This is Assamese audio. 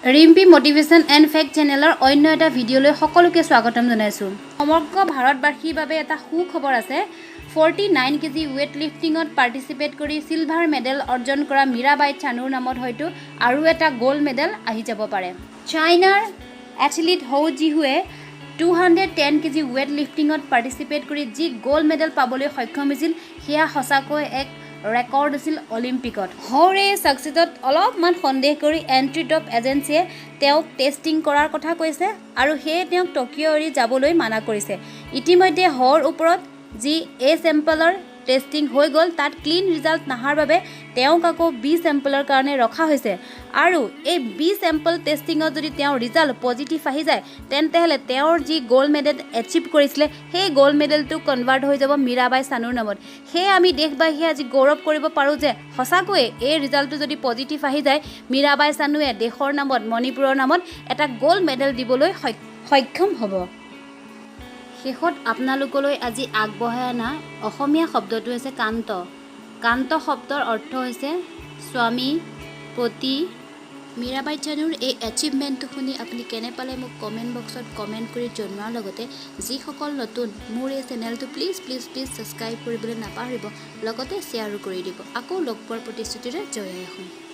ৰিম্পী মটিভেশ্যন এণ্ড ফেক্ট চেনেলৰ অন্য এটা ভিডিঅ'লৈ সকলোকে স্বাগতম জনাইছোঁ। সমগ্ৰ ভাৰতবাসীৰ বাবে এটা সুখবৰ আছে। 49 কেজি ৱেইট লিফটিঙত পাৰ্টিচিপেট কৰি চিলভাৰ মেডেল অৰ্জন কৰা মীৰাবাই চানুৰ নামত হয়তো আৰু এটা গ'ল্ড মেডেল আহি যাব পাৰে। চাইনাৰ এথলিট হৌ জিহুৱে 210 কেজি ৱেইট লিফটিঙত পাৰ্টিচিপেট কৰি যি গ'ল্ড মেডেল পাবলৈ সক্ষম হৈছিল, সেয়া সঁচাকৈ এক ৰেকৰ্ড আছিল অলিম্পিকত। হৌৰ এই ছাকচেছত অলপমান সন্দেহ কৰি এণ্টি ডপ এজেঞ্চিয়ে তেওঁক টেষ্টিং কৰাৰ কথা কৈছে আৰু সেয়ে তেওঁক টকিঅ' এৰি যাবলৈ মানা কৰিছে। ইতিমধ্যে হৌৰ ওপৰত যি এ চেম্পলৰ টেষ্টিং হৈ গ'ল, তাত ক্লিন ৰিজাল্ট নাহাৰ বাবে তেওঁক আকৌ বি চেম্পলৰ কাৰণে ৰখা হৈছে আৰু এই বি চেম্পল টেষ্টিঙত যদি তেওঁৰ ৰিজাল্ট পজিটিভ আহি যায়, তেন্তে হ'লে তেওঁৰ যি গ'ল্ড মেডেল এচিভ কৰিছিলে, সেই গ'ল্ড মেডেলটো কনভাৰ্ট হৈ যাব মীৰাবাই চানুৰ নামত। সেয়ে আমি দেশবাসীয়ে আজি গৌৰৱ কৰিব পাৰোঁ যে সঁচাকৈয়ে এই ৰিজাল্টটো যদি পজিটিভ আহি যায়, মীৰাবাই চানুৱে দেশৰ নামত, মণিপুৰৰ নামত এটা গ'ল্ড মেডেল দিবলৈ সক্ষম হ'ব। শেষত আপোনালোকলৈ আজি আগবঢ়াই অনা অসমীয়া শব্দটো হৈছে কান্ত। কান্ত শব্দৰ অৰ্থ হৈছে স্বামী, পতি। মীৰাবাই চানুৰ এই এচিভমেণ্টটো শুনি আপুনি কেনে পালে, মোক কমেণ্ট বক্সত কমেণ্ট কৰি জনোৱাৰ লগতে যিসকল নতুন মোৰ এই চেনেলটো, প্লিজ প্লিজ প্লিজ ছাবস্ক্ৰাইব কৰিবলৈ নাপাহৰিব, লগতে শ্বেয়াৰো কৰি দিব। আকৌ লগ পোৱাৰ প্ৰতিশ্ৰুতিৰে, জয় আই অসম।